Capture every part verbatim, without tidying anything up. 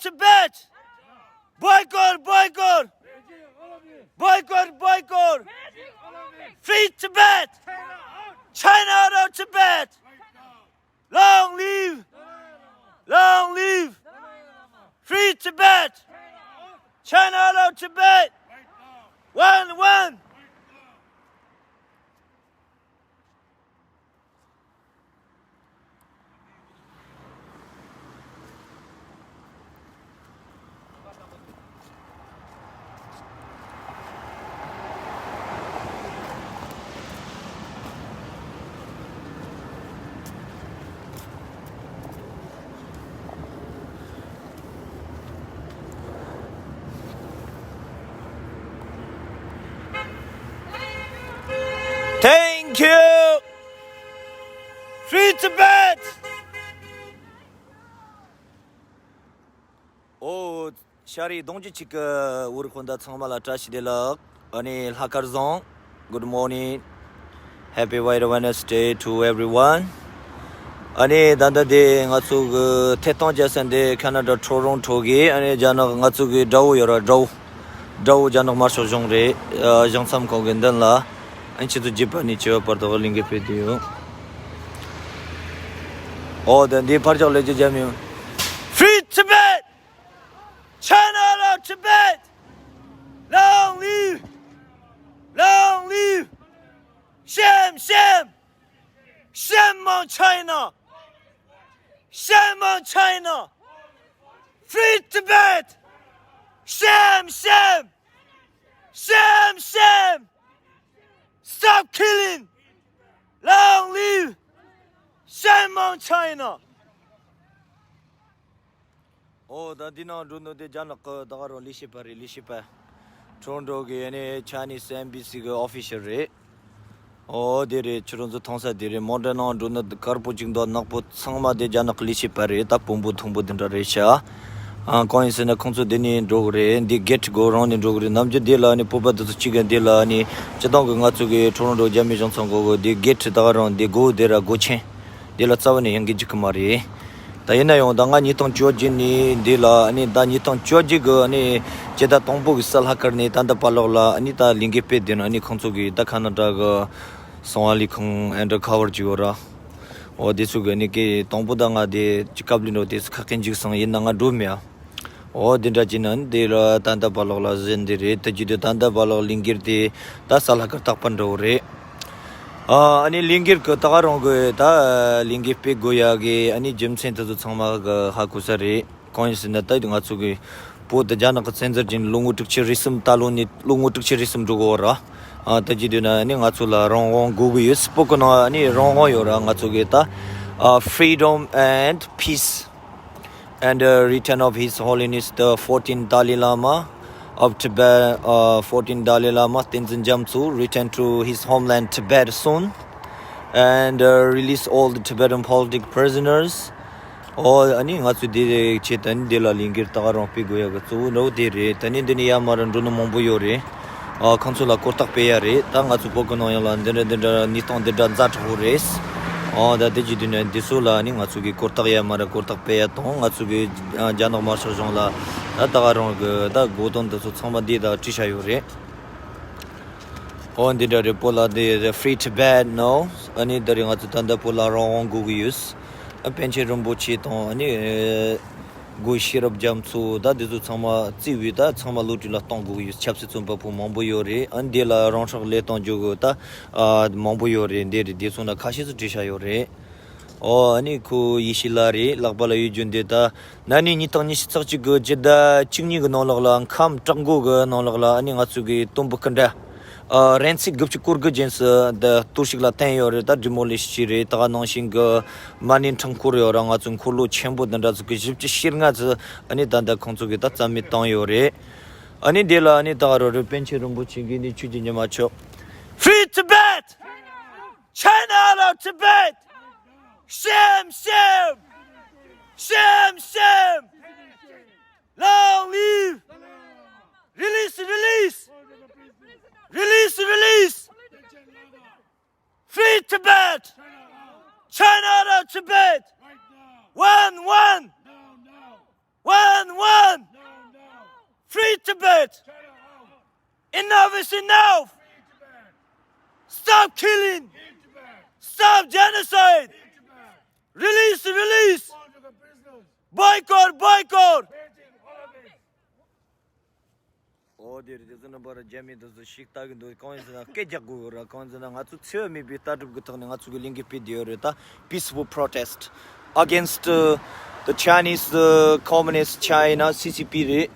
Tibet! Boycott, boycott! Boycott, boycott! Free Tibet! China out of Tibet! Long live! Long live! Free Tibet! China out of Tibet! One, one! Thank you! Free Tibet! ཨོ། ཤ་རི་གདོང་རྒྱུད་གཅིག་གི་འུར་ཁོང་དང་ཚང་མ་ལ་བཀྲ་ཤིས་བདེ་ལེགས། ཨ་ནི་ལྷག་དཀར་བཟང་། Good morning. Happy White Wednesday to everyone. ཨ་ནི་ད་ལྟ་དེ་ང་ཚོ་གི་ཐད་གཏོང་བྱེད་ས་འདི་ཁ་ན་ཌ་ཊོ་རོན་ཊོ་གི་ཨ་ནི་རྒྱ་ནག་ང་ཚོ་གི་དགྲ་བོ་ཡོད་ར། དགྲ་བོ། དགྲ་བོ་རྒྱ་ནག་དམར་ཤོག་གཞུང་རེད། ཨ། གཞུང་ཚབ་ཁང་གི་མདུན་ལ་ཨ་ནི་ཆུ་ཚོད་བརྒྱད་པ་ནས་བཅུ་པ་བར་དུ་ལས་འགུལ་སྤེལ་དུ་ཡོད། ཨོ་དེ་འདི་ཕར་ཕྱོགས་ལས་ཀྱི་རྒྱ་མི། Free Tibet! China out of Tibet! Long live! Long live! Shame, shame! Shame on China! Shame on China! Free Tibet! Shame, shame! Shame, shame! Stop killing! Long live! Shame on China! ཨོ་ད་འདི་ནང་འགྲོ་ནོ་དེ་རྒྱ་ནག་གི་ད་ག་རང་ལས་བྱེད་པ་རེད། ལས་བྱེད་པ། ཊོ་རོན་ཊོ་གི་ཨ་ནི་ཆའི་ནིས་ཨེམ་བྷ་སི་གི་ཨོ་ཕི་ཤལ་རེད། ཨོ་དེ་རེད། ཁྱོད་རང་ཚོ་མཐོང་ས་དེ་རེད། མོ་ཊ་ནང་འགྲོ་ནོ་དཀར་པོ་གཅིག་འདུག་ནག་པོ་ཚང་མ་དེ་རྒྱ་ནག་གི་ལས་བྱེད་པ་རེད། ད་བོང་བུ་ཐུང་པོ་དེ་འདྲ་རེད་ཤག་ཨ། གང་ཡིན་ཟེར་ན་ཁོང་ཚོ་དེ་ནས་འགྲོ་གི་རེད། འདི་གེ་ཊི་སྒོ་རང་ནས་འགྲོ་གི་རེད། ནམ་རྒྱུན་དེ་ལ་ཨ་ནི་བོད་པ་དེ་ཚོ་གཅིག་གི་འདི་ལ་ཨ་ནི་སྤྱི་བཏང་གི་ང་ཚོ་གི་ཊོ་རོན་ཊོ་རྒྱ་མི་གཞུང་ཚབ་སྒོ་གི་འདི་གེ་ཊི་ད་ག་རང་འདི་སྒོ་དེ་ར་སྒོ་ཆེན། འདི་ལ་རྩ་བ་ནས་ཡང་གི་འཇུག་གི་མ་རེད། ད་ཡིན་ན་ཡང་ད་ང་ཉིས་སྟོང་བཅོ་བརྒྱད་ནས་འདི་ལ་ཨ་ནི་ད་ཉིས་སྟོང་བཅོ་བརྒྱད་གི་ཨ་ནི་སྤྱི་ཟླ་དང་པོ་གི་ས་ལྷག་དཀར་ནས་ད་ལྟ་བར་ལོག་ལ་ཨ་ནི་ད་ལས་འགུལ་སྤེལ་བསྡད་ནོ། ཨ་ནི་ཁོང་ཚོ་གི་ད་ཁ་ན་ཌ་གི་སྲུང་བ་ལས་ཁུངས་ཨན་ཌར་ཁ་ཝར་ཅིག་ཡོད་ར། འོ་དེ་ཚོ་གི་ཨ་ནི་གི་དང་པོ་ད་ང་དེ་ཅི་སྐབས་ལས་འགྲོ་དེ་ཁ་སྐད་འཇུག་སོང་། ཡིན་ན་ང་འགྲོ་མེད་ཨ། འོ་དེ་འདྲ་བྱས་ན་འདི་ལ་ད་ལྟ་བར་ལོག་ལ་ཟིན་འདི་རེད། ད་ཅི་དུས་ད་ལྟ་བར་ལོག་ལས་འགུལ་དེ་ད་ས་ལྷག་དཀར་རྟག་པར་འགྲོ་གི་རེད། ཨ་ནི་ལས་འགུལ་གི་ད་ག་རང་གི་ད་ལས་འགུལ་སྤེལ་དགོས་ཡ་གི་ཨ་ནི་རྒྱུ་མཚན་དེ་ཚོ་ཚང་མ་གི་ཧ་གོ་ས་རེད། གང་ཡིན་ཟེར་ན་ད་ང་ཚོ་གི་བོད་དེ་རྒྱ་ནག་གི་བཙན་འཛུལ་བྱས་ནས་ལོ་ངོ་དྲུག་ཅུ་རེ་གསུམ། ད་ལོ་ནས་ལོ་ངོ་དྲུག་ཅུ་རེ་གསུམ་འགྲོ་གི་ཡོད་ར། ཨ་ད་ཅི་དུས་ན་ཨ་ནི་ང་ཚོ་ལ་རང་དབང་དགོས་གི་ཡོད། བོད་གི་ནང་ཨ་ནི་རང་དབང་ཡོད་ར། ང་ཚོ་གི་ད་ཨ་freedom and peace and uh, return of His Holiness the fourteenth Dalai Lama of Tibet, uh, fourteenth Dalai Lama Tenzin Gyatso return to his homeland Tibet soon, and uh, release all the Tibetan politic prisoners. ཨོ་ཨ་ནི་ང་ཚོས་འདི་ཆེད་དུ་ཨ་ནི་འདི་ལ་ལས་འགུལ་ད་ག་རང་སྤེལ་དགོས་ཡ་གི་གཙོ་བོ་འདྲ་བོ་དེ་རེད། ད་ནི་འདི་ནས་ཡར་མར་འགྲོ་ནི་མང་པོ་ཡོད་རེད། ཨ་ཁོང་ཚོ་ལ་གོ་རྟོགས་སྤེལ་ཡ་རེད། ད་ང་ཚོ་བོད་གི་ནང་ཡང་ལ་འདི་འདྲ་འདི་འདྲ་གནས་སྟངས་འདི་འདྲ་ཛ་དྲག་པོ་རེད། ཨོ་ད་དེ་བྱེད་དུས་ནས་འདི་ཚོ་ལ་ནི་ང་ཚོ་གི་གོ་རྟོགས་ཡ་མ་ར་གོ་རྟོགས་སྤེལ་ཡ་དང་། ང་ཚོ་གི་ཨ་རྒྱ་ནག་དམར་ཤོག་གཞུང་ལ་ད་ད་ག་རང་གི་ད་དགོས་དོན་འདི་ཚོ་ཚང་མ་འདི་ད་བྲིས་བཞག་ཡོད་རེད། ཨོ་འདི་འདྲ་རེད། བོད་ལ་འདི་Free Tibet now. ཨ་ནི་ད་རེས་ང་ཚོ་ད་ལྟ་བོད་ལ་རང་དབང་དགོས་གི་ཡོད། ཨ་པཎ་ཆེན་རིན་པོ་ཆེ་དང་ཨ་ནི་སྒོས་ཤེས་རབ་རྒྱ་མཚོ་ད་འདི་ཚོ་ཚང་མ་བརྩིས་པའི་ད་ཚང་མ་བློ་གྲོས་ལ་གཏོང་དགོས་ཀྱི་ཡོད། ཆབ་སྲིད་བཙོན་པ་པོ་མང་པོ་ཡོད་རེད། ཨ་འདི་ལ་རང་སྲོག་བློས་གཏོང་རྒྱུ་གི་ད་ཨ་མང་པོ་ཡོད་རེད། འདི་རེད། འདི་ཚོ་ན་ཁ་ཤས་སུ་བྲིས་བཞག་ཡོད་རེད། ཨོ་ཨ་ནི་ཁོ་ཡེ་ཤེས་ལགས་རེད། ལག་པ་ལ་ཡོད་རྒྱུ་འདི་ད་ན་ནིང་ཉིས་སྟོང་ཉི་ཤུ་རྩ་གཅིག་གི་སྤྱི་ཟླ་བཅུ་གཉིས་གི་ནང་ལོགས་ལ་ཁམས་བྲག་འགོ་གི་ནང་ལོགས་ལ་ཨ་ནི་ང་ཚོ་གི་དུམ་བུ་སྐུ་འདྲ་ཨ་རིང་ཚད་དགུ་བཅུ་གོ་དགུ་ཅན་སུ་ད་གཏོར་བཤིག་ལ་བརྟེན་ཡོད་རེད། ད་demolish་བྱས་རེད། ད་ག་ནང་བཞིན་གི་མ་ཎི་འཕྲུལ་འཁོར་ཡོད་ར། ང་ཚོ་འཁོར་ལོ་ཆེན་པོ་འདི་འདྲ་ཚོ་གི་བཞི་བཅུ་ཞེ་ལྔ་ཚོ་ཨ་ནི་ད་ད་ཁོང་ཚོ་གི་ད་རྩ་མེད་བཏང་ཡོད་རེད། ཨ་ནི་འདི་ལ་ཨ་ནི་ད་ག་རོ་རེ་པཎ་ཆེན་རིན་པོ་ཆེ་གི་ནི་ཆོས་ཀྱི་ཉི་མ་མཆོག Free Tibet! China out of Tibet! Shame, shame! Shame, shame! Long live! Release, release! Release, release! Free Tibet! China out of Tibet! One, one! One, one! Tibet! Enough is enough! Stop killing! Stop genocide! Release, release! Boycott, boycott! ཨོ་དེ་རེད། དེ་ཚོ་རྣམ་པར་རྒྱ་མི་དེ་ཚོ་ཞིག་ལྟ་གི་འདུག་གང་ཡིན་ཟེར་ན་སྐད་རྒྱག་དགོས་ཡོད་ར། གང་ཡིན་ཟེར་ན་ང་ཚོ་འཚེ་བ་མེད་པའི་ལྟ་གྲུབ་ཀྱི་ཐོག་ནས་ང་ཚོ་གི་ལས་འགུལ་སྤེལ་བསྡད་ཡོད་རེད། ད་peaceful protest against uh, the Chinese uh, Communist China, C C P རེད།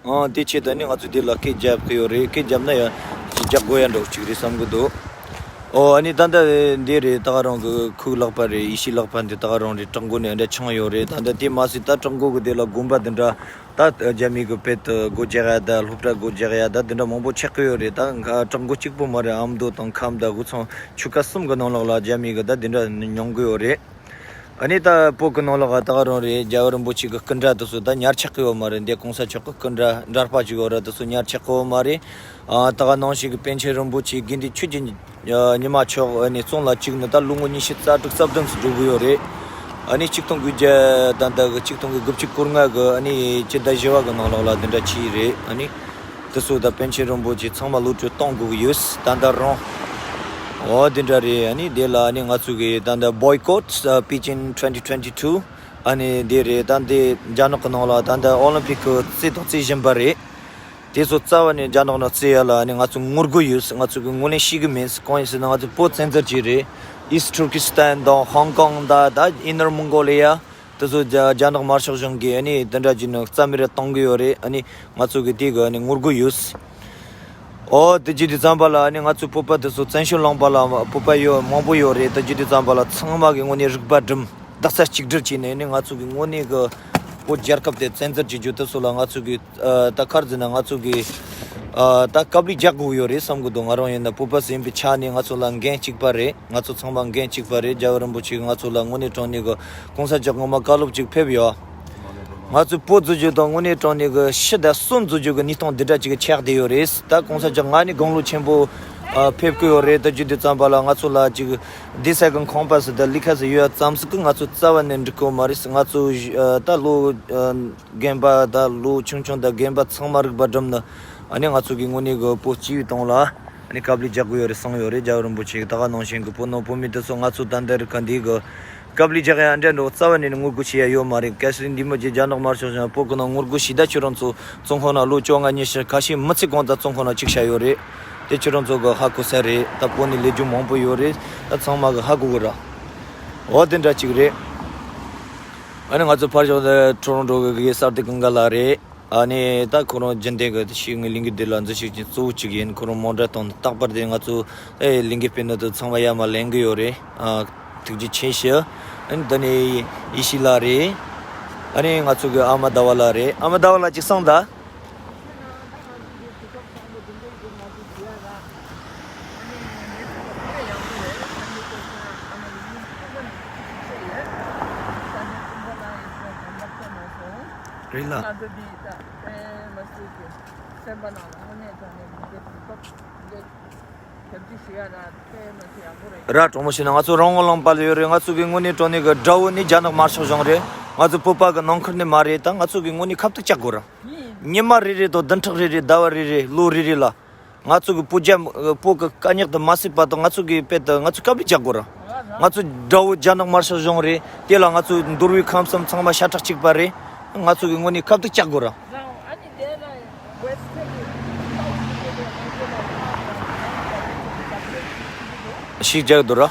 ཨང་དེ་ཆེད་དུ་ནི་ང་ཚོ་འདི་ལ་སྐད་རྒྱབ་ཀྱི་ཡོད་རེད། སྐད་རྒྱབ་ན་ཡང་ཅིག་རྒྱག་དགོས་ཡ་འདྲ་བོ་ཅིག་རེད་བསམ་གི་འདུག་ཨོ་ཨ་ནི་ད་ལྟ་འདི་རེད། ད་ག་རང་གི་ཁོའི་ལག་པ་རེད། ཡེ་ཤེས་ལག་པ་འདི་ད་ག་རང་རེད། བྲག་འགོ་ནས་འདྲ་འཆང་ཡོད་རེད། ད་ལྟ་དེ་མ་ཟད་ད་བྲག་འགོ་གི་དེ་ལ་དགོན་པ་འདི་འདྲ་ད་རྒྱ་མི་གི་དཔེ་དུ་སྒོ་རྒྱག་ཡ་ད་སློབ་གྲྭ་སྒོ་རྒྱག་ཡ་ད་འདི་འདྲ་མང་པོ་ཆགས་ཀྱི་ཡོད་རེད། ད་བྲག་འགོ་གཅིག་པོ་མ་རེད། ཨ་མདོ་དང་ཁམས་དང་དབུས་གཙང་ཆོལ་ཁ་གསུམ་གི་ནང་ལོགས་ལ་རྒྱ་མི་གི་ད་འདི་འདྲ་མྱོང་གི་ཡོད་རེད། ཨ་ནི་ད་བོད་ཀྱི་ནང་ལོགས་ད་ག་རང་རེད། རྒྱལ་བ་རིན་པོ་ཆེ་གི་སྐུ་འདྲ་དེ་ཚོ་ད་ཉར་ཆག་གི་ཡོད་མ་རེད། འདི་གོང་ས་མཆོག་གི་སྐུ་འདྲ་འདྲ་པ་ཅིག་ཡོད་རེད། དེ་ཚོ་ཉར་ཆག་གི་ཡོད་མ་རེད། ཨ་ད་ག་ནང་བཞིན་གི་པཎ་ཆེན་རིན་པོ་ཆེ་དགེ་འདུན་ཆོས་ཀྱི་ཉི་མ་མཆོག་ཨ་ནི་བཙོན་ལ་བཅུག་ནས་ད་ལོ་ངོ་ཉི་ཤུ་རྩ་དྲུག་རྩ་བདུན་ཙམ་འགྲོ་གི་ཡོད་རེད། ཨ་ནི་ཆིག་སྟོང་དགུ་བརྒྱ་ད་ད་གི་ཆིག་སྟོང་དགུ་བརྒྱ་དགུ་བཅུ་གོ་ལྔ་གི་ཨ་ནི་སྤྱི་ཟླ་བཞི་བ་གི་ནང་ལོགས་ལ་འདི་འདྲ་བྱས་རེད། ཨ་ནི། དེ་ཚོ་ད་པཎ་ཆེན་རིན་པོ་ཆེ་ཚང་མ་གློད་བཀྲོལ་གཏོང་དགོས་ཀྱི་ཡོད། ད་ལྟ་རང་། འོ་དེ་འདྲ་རེད། ཨ་ནི་དེ་ལ་ཨ་ནི་ང་ཚོ་གི་ད་ལྟ་boycott uh, Beijing twenty twenty-two ཨ་ནི་དེ་རེད། ད་འདི་རྒྱ་ནག་གི་ནང་ལ་ད་ལྟ་ཨོ་ལིམ་པིག་གི་རྩེ་དང་རྩེ་བཞིན་པ་རེད། དེ་ཚོ་རྩ་བ་ནས་རྒྱ་ནག་ནང་རྩེ་ཡ་ལ་ཨ་ནི་ང་ཚོ་ངོ་རྒོལ་ཡོད། ང་ཚོ་གི་ངོས་ལེན་ཤེས་གི་མེད། གང་ཡིན་ཟེར་ན་ང་ཚོ་བོད་བཙན་འཛུལ་བྱས་རེད། East Turkestan དང་ཧོང་ཀོང་ད་ད་Inner Mongolia དེ་ཚོ་རྒྱ་རྒྱ་ནག་དམར་ཤོག་གཞུང་གིས་ཨ་ནི་དེ་འདྲ་བྱས་ནས་རྩ་མེད་རེ་གཏོང་གི་ཡོད་རེད། ཨ་ནི་ང་ཚོ་གི་དེ་གི་ཨ་ནི་ངོ་རྒོལ་ཡོད། ཨོ་དེ་བྱས་དུས་ཙམ་པ་ལ་ཨ་ནི་ང་ཚོའི་བོད་པ་དེ་ཚོ་བཙན་བྱོལ་ལུང་པ་ལ་བོད་པ་ཡོད་མང་པོ་ཡོད་རེད། དེ་བྱས་དུས་ཙམ་པ་ལ་ཚང་མ་གི་དངོས་གནས་རིག་པ་སྒྲིམ། རྡོག་རྩ་གཅིག་སྒྲིལ་བྱས་ནས་ཨ་ནི་ང་ཚོ་གི་དངོས་གནས་གི་བོད་རྒྱལ་ཁབ་དེ་བཙན་འཛུལ་བྱེད་རྒྱུ་དེ་ཚོ་ལ་ང་ཚོ་གི་ཨ་ད་ག་རེ་ཟེར་ན་ང་ཚོ་གི་ཨ་ད་དཀའ་ལས་རྒྱག་དགོས་ཡོད་རེད་བསམ་གི་འདུག་ང་རང་ཡིན་ན་བོད་པ་ཟིན་པའི་ཆ་ནས་ང་ཚོ་ལ་འགན་གཅིག་པ་རེད། ང་ཚོ་ཚང་མ་འགན་གཅིག་པ་རེད། རྒྱལ་བ་རིན་པོ་ཆེ་གིས་ང་ཚོ་ལ་དངོས་གནས་དྲང་གནས་གི་གོང་ས་མཆོག་ངོ་མ་བཀའ་སློབ་ཅིག་ཕེབས་ཡོད། ང་ཚོས་བོད་བཟོ་རྒྱུ་དང་དངོས་གནས་དྲང་གནས་གི་ཕྱི་དང་གསུམ་བཟོ་རྒྱུ་གི་གནས་སྟངས་འདི་འདྲ་ཅིག་ཆགས་བསྡད་ཡོད་རེད། ད་གོང་ས་མཆོག་ང་ནི་དགུང་ལོ་ཆེན་པོ་ཨ་ཕེབས་ཀྱི་ཡོད་རེད། ད་བརྒྱུད་དུས་ཙམ་པ་ལ་ང་ཚོ་ལ་ཅིག་བསྡད་ས་གི་ཁང་པ་ཟེར་ད་ལི་ཁ་ཟེར་ཡོད་ཙམ་ཟིག་གི་ང་ཚོ་རྩ་བ་ནས་འགྲིག་གི་མ་རེད། ང་ཚོ་ཨ་ད་ལོ་ཨ་རྒན་པ་ད་ལོ་ཆུང་ཆུང་ད་རྒན་པ་ཚང་མ་རིག་པ་སྒྲིམ་ནས་ཨ་ནི་ང་ཚོ་གི་དངོས་གནས་གི་བོད་སྤྱི་པའི་སྟེང་ལ། ཨ་ནི་དཀའ་ལས་རྒྱག་དགོས་ཡོད་རེད་གསུངས་ཡོད་རེད། རྒྱལ་བ་རིན་པོ་ཆེ་གིས་ད་ག་ནང་བཞིན་གི་བོད་ནང་བོད་མི་དེ་ཚོ་ང་ཚོ་ད་ལྟ་རིག་ག་འདི་གི་དཀའ་ལས་རྒྱག་ཡ་འདྲ་འགྲོ་རྩ་བ་ནས་ངོ་རྒོལ་བྱེད་ཡ་ཡོད་མ་རེད། གལ་སྲིད་འདི་མོ་ཅིག་རྒྱ་ནག་དམར་ཤོག་གཞུང་བོད་ཀྱི་ནང་ངོ་རྒོལ་བྱས་ད་ཁྱོད་རང་ཚོ་བཙོན་ཁང་ནང་ལོ་བཅོ་ལྔ་ཉི་ཤུ་ཁ་ཤས་མི་ཚེ་གང་ཙམ་བཙོན་ཁང་ནང་བཅུག་བཞག་ཡོད་རེད། དེ་ཁྱོད་རང་ཚོ་གི་ཧ་གོ་ས་རེད། ད་བོད་ནས་ལས་རྒྱུ་མང་པོ་ཡོད་རེད། ད་ཚང་མ་གི་ཧ་གོ་གི་ར། འོ་དེ་འདྲ་ཅིག་རེད། ཨ་ནི་ང་ཚོ་ཕར་ཕྱོགས་ནས་ཊོ་རོན་ཊོ་གི་གི་གསར་དུ་ཀུན་དགའ་ལགས་རེད། ཨ་ནི་ད་ཁོ་རང་རྒྱུན་ལྡན་གྱི་ཤེས་ངའི་ལས་འགུལ་འདི་ལ་འཛུལ་ཞུགས་ཀྱི་གཙོ་བོ་གཅིག་ཡིན། ཁོ་རང་མོ་འདྲ་བཏང་ནས་རྟག་པར་དེ་ང་ཚོ་ཨེ་ལས་འགུལ་སྤེལ་ནི་དེ་ཚང་མ་ཡར་མར་ལེན་གི་ཡོད་རེད། ཨ་ཐུགས་རྗེ་ཆེ་ཞུ། ཨ་ནི་ད་ནི་ཡེ་ཤེས་ལགས་རེད། ཨ་ནི་ང་ཚོ་གི་ཨ་མ་ཟླ་བ་ལགས་རེད། ཨ་མ་ཟླ་བ་ལགས་ཅིག་གསུངས་དང་། རེད་ལ། ར་གྲོང་མོ་ཞིག་ན་ང་ཚོ་རང་དབང་ལུང་པ་ལ་ཡོད་རེད། ང་ཚོ་གི་དངོས་གནས་དྲང་གནས་གི་དགྲ་བོ་ནི་རྒྱ་ནག་དམར་ཤོག་གཞུང་རེད། ང་ཚོ་བོད་པ་གི་ནང་ཁུལ་ནས་མ་རེད། ད་ང་ཚོ་གི་དངོས་གནས་ཁ་གཏད་བཅག་དགོས་ར། ཉི་མ་རེ་རེ་དང་བདུན་ཕྲག་རེ་རེ་ཟླ་བ་རེ་རེ་ལོ་རེ་རེ་ལ། ང་ཚོ་གི་བོད་རྒྱ་བོད་ཀྱི་དཀའ་རྙོག་དེ་མ་སེལ་བར་དུ་ང་ཚོ་གི་དཔེ་དེ་ང་ཚོ་དཀའ་ལས་རྒྱག་དགོས་ར། ང་ཚོ་དགྲ་བོ་རྒྱ་ནག་དམར་ཤོག་གཞུང་རེད། དེ་ལ་ང་ཚོ་འདོར་བའི་ཁམས་གསུམ་ཚང་མ་ཤ་ཁྲག་གཅིག་པ་རེད། ང་ཚོ་གི་དངོས་གནས་ཁ་གཏད་བཅག་དགོས་ར། ཤིག་རྒྱག་དགོས་ར།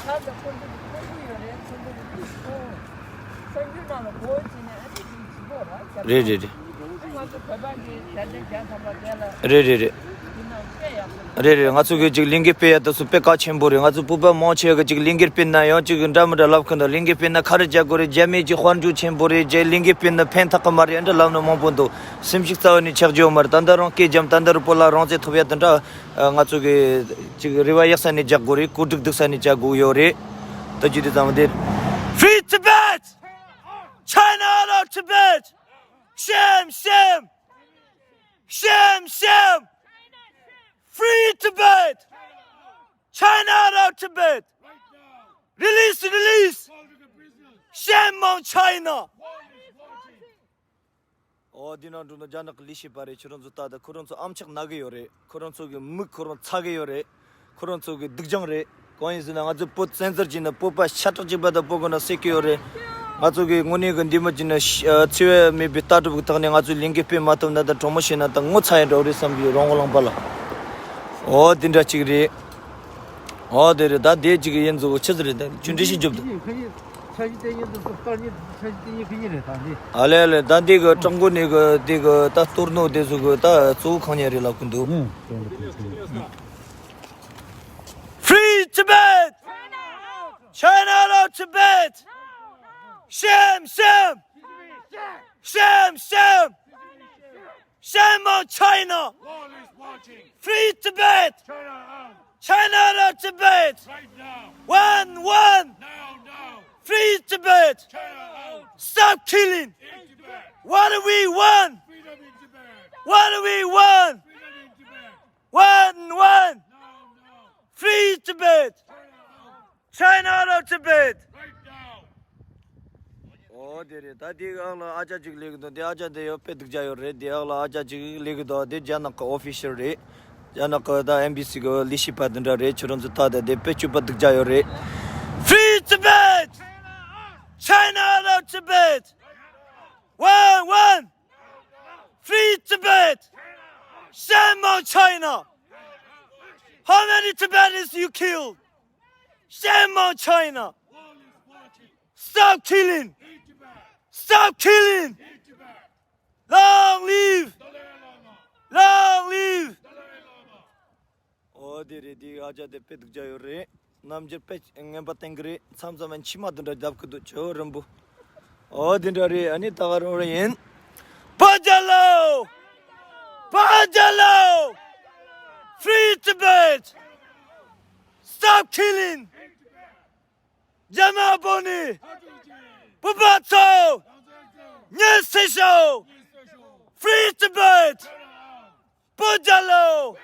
རེད་རེད་རེད། རེད་རེད་རེད། རེད་རེད། ང་ཚོ་གི་ཅིག་ལས་འགུལ་སྤེལ་ཡ་དེ་ཚོ་དཔེ་གལ་ཆེན་པོ་རེད། ང་ཚོ་བོད་པ་མང་ཆེ་གི་ཅིག་ལས་འགུལ་སྤེལ་ན་ཡང་ཅིག་འདྲ་མི་འདྲ་ལབ་གི་འདུག་ལས་འགུལ་སྤེལ་ན་ག་རེ་བྱ་དགོས་རེད། རྒྱ་མི་ཅིག་དཔལ་འབྱོར་ཆེན་པོ་རེད། རྒྱ་ལས་འགུལ་སྤེལ་ན་ཕན་ཐོགས་གི་མ་རེད། འདྲ་ལབ་ནི་མང་པོ་འདུག་སེམས་ཤུགས་རྩ་བ་ནས་ཆག་རྒྱུ་ཡོད་མ་རེད། ད་ལྟ་རང་སྐད་འཇམ། ད་ལྟ་རུ་བོད་ལ་རང་བཙན་ཐོབ་ཡ་དེ་འདྲ་ང་ཚོ་གི་ཅིག་རེ་བ་ཡག་ས་ནས་རྒྱག་དགོས་རེད། གོ་སྒྲིག་སྡུག་ས་ནས་བྱ་དགོས་ཡོད་རེད། ད་ཅི་དེ་ཙམ་དེ། Free Tibet! China out of Tibet! Shame, shame! Shame, shame! Free Tibet! China out of Tibet! Release, release! Shame on China! ཨོ་འདི་ནང་འགྲོ་ན་རྒྱ་ནག་གི་ལས་བྱེད་པ་རེད། ཁྱོད་རང་ཚོ་ལྟ་ད། ཁོ་རང་ཚོ་ཨམ་ཆག་ན་གི་ཡོད་རེད། ཁོ་རང་ཚོ་གི་མིག་ཁོ་རང་ཚ་གི་ཡོད་རེད། ཁོ་རང་ཚོ་གི་སྡུག་སྦྱོང་རེད། གང་ཡིན་ཟེར་ན་ང་ཚོ་བོད་བཙན་འཛུལ་བྱས་ནས་བོད་པ་ཤ་ཁྲག་གཅིག་པ་དང་བོད་གོ་ན་བསད་ཀྱི་ཡོད་རེད། ང་ཚོ་གི་དངོས་གནས་གི་འདི་མ་བྱས་ན་ཤ་ཨ་འཚེ་བ་མེད་པའི་ལྟ་གྲུབ་ཀྱི་ཐོག་ནས་ང་ཚོས་ལས་འགུལ་སྤེལ་མ་ཐུབ་ན་ད་གྲོགས་མོ་བྱས་ན་ད་ངོ་ཚ་ཡ་འདྲ་བོ་རེད་བསམ་གི་ཡོད། རང་དབང་ལུང་པ་ལ། ཨོ་དེ་འདྲ་གཅིག་རེད། ཨོ་དེ་རེད། ད་དེ་གཅིག་ཡིན་ཚོ་ཆི་ཟིག་རེད། ད་ཆུ་འདྲི་ཞིག་རྒྱོབ་ད། འཆར་གཞི་དེ་ཉིད་དུ་སོ་སྐར་ཉིད་འཆར་གཞི་དེ་ཉིད་ཁེ་ཉིད་རེད་ད་འདི། ཨ་ལེ་ཨ་ལེ། ད་འདི་གི་ཀྲང་གོ་ནས་གི་འདི་གི་ད་གཏོར་ནོ་དེ་ཚོ་གི་ད་གཙོ་བོ་གང་ཉན་རེད་ལབ་གི་འདུག Free Tibet! China out of Tibet! Shame, shame! Shame, shame! Shame on China! Free Tibet! China out of Tibet! One, one! Free Tibet! Stop killing! What do we want? What do we want? One, one! Free Tibet! China out of Tibet! ཨོ་དེ་རེད། ད་དེ་ཨག་ལ་ཨ་ཅག་ཅིག་ལས་གི་འདུག་དེ་ཨ་ཅག་དེ་ཡོད་དཔེ་སྡུག་ཅག་ཡོད་རེད། དེ་ཨག་ལ་ཨ་ཅག་ཅིག་ལས་གི་འདུག་དེ་རྒྱ་ནག་གི་ཨོ་ཕི་ཤལ་རེད། རྒྱ་ནག་གི་ད་ཨེམ་བྷི་སི་གི་ལས་བྱེད་པ་དེ་འདྲ་རེད། ཁྱོད་རང་ཚོ་ལྟ་ད། དེ་དཔེ་སྐྱོ་པོ་སྡུག་ཅག་ཡོད་རེད། Free Tibet! China out of Tibet! One, one! Free Tibet! Shame on China! How many Tibetans you killed? Shame on China! Stop killing! Stop killing! Long live! Long live! ཨོ་དེ་རེད། དེ་ཨ་ཅག་དེ་དཔེ་སྡུག་ཅག་ཡོད་རེད། རྣམ་འགྱུར་དཔེ་ངན་པ་བསྟན་གི་རེད། མཚམས་མཚམས་མཆི་མ་དེ་འདྲ་བརྒྱབ་གི་འདུག་ཇོ་རིན་པོ། ཨོ་དེ་འདྲ་རེད། ཨ་ནི་ད་ག་རང་རེ་ཡིན། བོད་རྒྱལ་ལོ། བོད་རྒྱལ་ལོ། Free Tibet! Stop killing! རྒྱ་ནག་པོ་ནི་བོད་པ་ཚོ་ཉེན་སྲིད་ཤོག Free Tibet! བོད་རྒྱལ་ལོ།